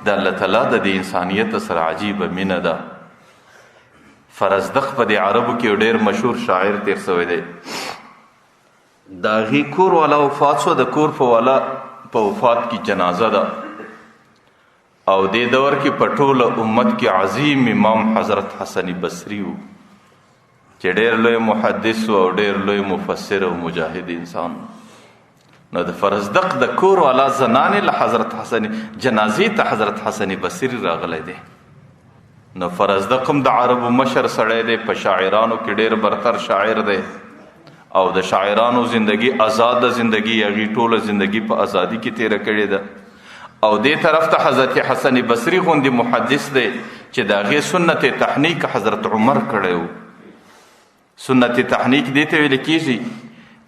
د الله تعالی د دې انسانیت سره عجیبه مینه ده. فرزدق په دې عربو کې ډېر مشهور شاعر تیر شوی دی. د هغې کور والا وفات شو، د کور په والا په وفات کې جنازه ده، او دې دور کې په ټوله امت کې عظیم امام حضرت حسن بصري و، چې ډېر لوی محدث و او ډېر لوی مفسر او مجاهد انسان. نو د فرزدق د کور والا زنانې له حضرت حسن جنازې ته حضرت حسن بصري راغلی دی. نو فرزدق هم د عربو مشر سړی دی، په شاعرانو کې ډېر برتر شاعر دی، او د شاعرانو زندگی آزاده زندگی، هغې ټوله زندگی په ازادي کې تېره کړې ده. او دې طرف ته حضرت حسن بصري غوندې محدث دی چې د هغې سنت تحنیک حضرت عمر کړی و. سنت تحنیک دې ته ویل کېږي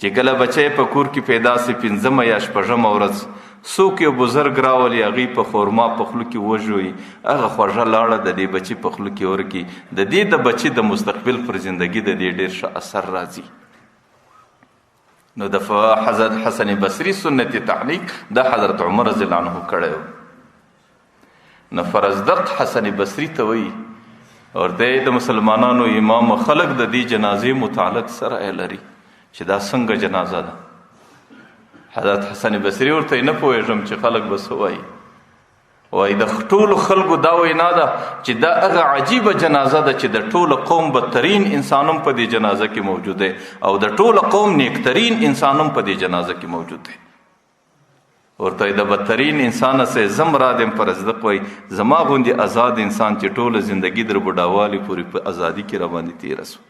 چې کله بچی په کور کې پیدا سي، پنځمه یا شپږمه ورځ څوک یو بزرګ راولي، هغې په خورما په خوله کې وژوي، هغه خوږه لاړه د دې بچي په خوله کې ورکړي، د دې د بچي د مستقبل پر زندګي د دې ډېر ښه اثر راځي. نو د حضرت حسن بصري سنت تحنیک د حضرت عمر رضی الله عنه کړی و. نو فرزدق حسن بصري ته وایي، ورته د مسلمانانو امام خلق د دې جنازې متعلق سره لري چې دا څنګه جنازه ده. حضرت حسن بصري ورته نه پوهېږم چې خلک به څه وایي. وایي د ټولو خلکو دا وینا ده چې دا هغه عجیبه جنازه ده چې د ټولو قوم بدترین انسان هم په دې جنازه کې موجود دی، او د ټولو قوم نیکترین انسان هم په دې جنازه کې موجود دی. ورته د بدترین انسان سه زم را دم فرزدق وایي زما غوندې آزاد انسان چې ټوله زندګي در بوډاوالي پورې په ازادي کې را باندې تېره سوه،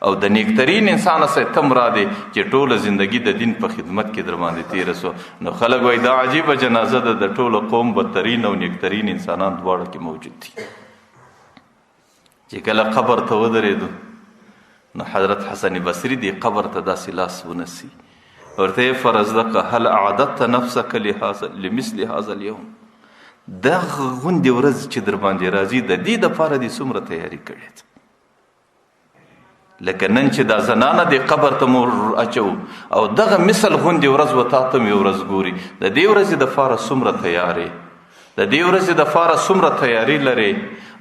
او د نیکترین انسان سه تم را دی چې ټوله زندګي د دین په خدمت کې در باندې تېره سوه. نو خلک وایي دا عجیبه جنازه ده، د ټولو قوم بدترین او نیکترین انسانان دواړه کې موجود دي. چې کله قبر ته ودرېدو نو حضرت حسن بصري دې قبر ته داسې لاس ونسي، ورته یې فرزدقه هل اعددت نفسك لمثل هذا اليوم، دغه غوندې ورځ چې در باندې راځي د دې دپاره دې څومره تیاري کړې ده. لکه نن چې دا زنانه دې قبر ته مور اچو او دغه مثل غوندې ورځ و تا ته مې ورځ ګوري، د دې ورځې دپاره څومره تیارې، د دې ورځې دپاره څومره تیاري لرې،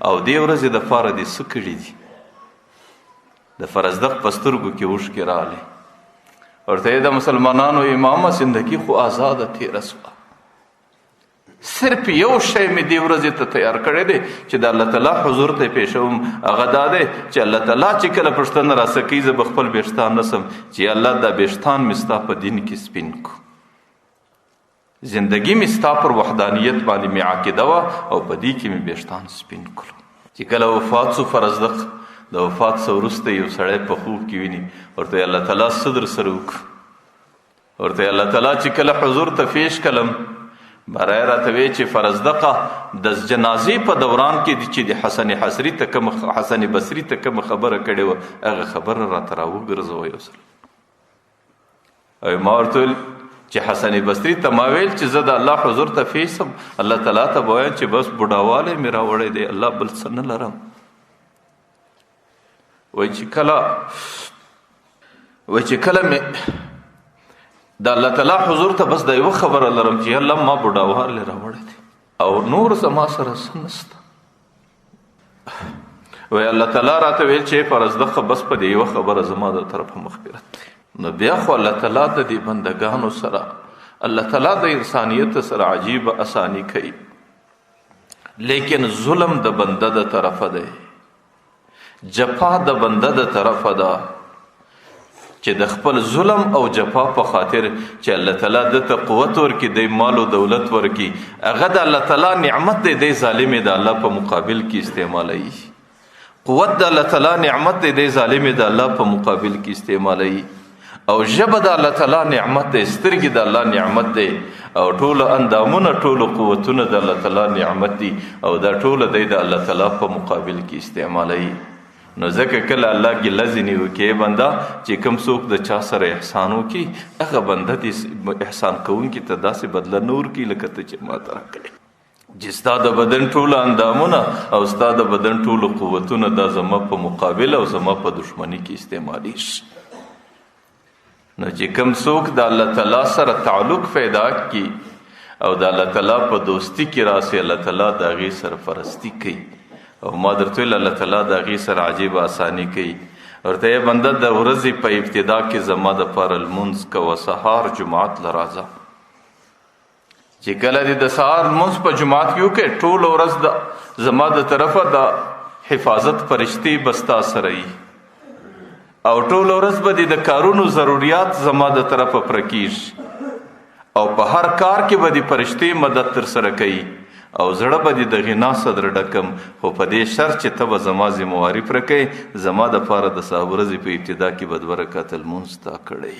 او دې ورځې دپاره دې څه کړي دي. د فرزدق په سترګو کې اوښکې راغلې، ورته یې د مسلمانانو امامه زندګي خو آزاده تېره سوه، صرف یو شی مې دې ورځې ته تیار کړی دی چې د الله تعالی حضور ته پېښوم، هغه دا دی چې الله تعالی چې کله پوښتنه راسه کوي زه به خپل ویښتان نه سم چې الله دا ویښتان مې ستا په دین کې سپین کړو، زندګي مې ستا پر وحدانیت باندې مې عقیده وه او په دې کې مې ویښتان سپین کړو. چې کله وفات سو فرزدق، د وفات څخه وروسته یو سړی په خوب کې ویني، ورته یې الله تعالی څه در سره وکړو، ورته یې الله تعالی چې کله حضور ته پیش کړم برای راته وی چې فرزدقه د جنازې په دوران کې چې د حسن حسري ته کوم حسن بصري ته کوم خبره کړې وه هغه خبره راته راوګرځوه یو ځل. او ما ورته ویل چې حسن بصري ته ما ویل چې زه د الله حضور ته فیسم، الله تعالی ته به وایم چې بس بوډاوالی مې راوړی دی، الله بل څه نه لرم. وایي چې کله مې د الله تعالی حضور ته بس د یوه خبره لرم چې الله ما بوډاوالی راوړی دی او نور زما سره څه نشته. وایي الله تعالی راته ویل چې فرزدقه بس په دې یوه خبره زما د طرفه مغفرت دی. نو بیا خو الله تعالی د دې بندګانو سره، الله تعالی د انسانیت سره عجیبه اساني کوي، لیکن ظلم د بنده د طرفه دی، جفا د بنده د طرفه ده، چې د خپل ظلم او جفا په خاطر چې الله تعالی ده ته قوت ورکړي، دی مال او دولت ورکړي، هغه د الله تعالی نعمت دی، دی ظالم د الله په مقابل کې استعمالوي. قوت د الله تعالی نعمت دی، دی ظالم د الله په مقابل کې استعمالوي. او ژبه د الله تعالی نعمت دی، سترګې د الله نعمت دی، او ټول اندامونه ټول قوتونه د الله تعالی نعمت دي، او دا ټول دی د الله تعالی په مقابل کې استعمالوي. نو ځکه کله الله ګیله ځینې وکړي بنده چې کوم څوک د چا سره احسان وکړي، هغه بنده دې احسان کوونکي ته داسې بدله نه ورکړي لکه ته چې ما ته راکړې، چې ستا د بدن ټول اندامونه او ستا د بدن ټول قوتونه دا زما په مقابل او زما په دښمني کې استعمالیږي. نو چې کوم څوک د الله تعالی سره تعلق پیدا کړي او د الله تعالی په دوستی کې راسي، الله تعالی د هغې سرپرستي کوي. او ما درته ویل، الله تعالی د هغې سره عجیبه اساني کوي. ورته ای بنده، د ورځې په ابتدا کې زما دپاره لمونځ کوه، سهار جماعت له راځه. چې کله دې د سهار لمونځ په جماعت کې وکړې، ټوله ورځ د زما د طرفه د حفاظت فرشتې به ستا سره وي، او ټوله ورځ به دې د کارونو ضروریات زما د طرفه پوره کېږي، او په هر کار کې به دې فرشتې مدد تر سره کوي، او زړه به دې د غنا صدر ډکم. خو په دې شرط چې ته به زما ذمهواري پوره کوې، زما دپاره د سهار ورځې په ابتدا کې به 2 رکعته لمونځ تا کړی.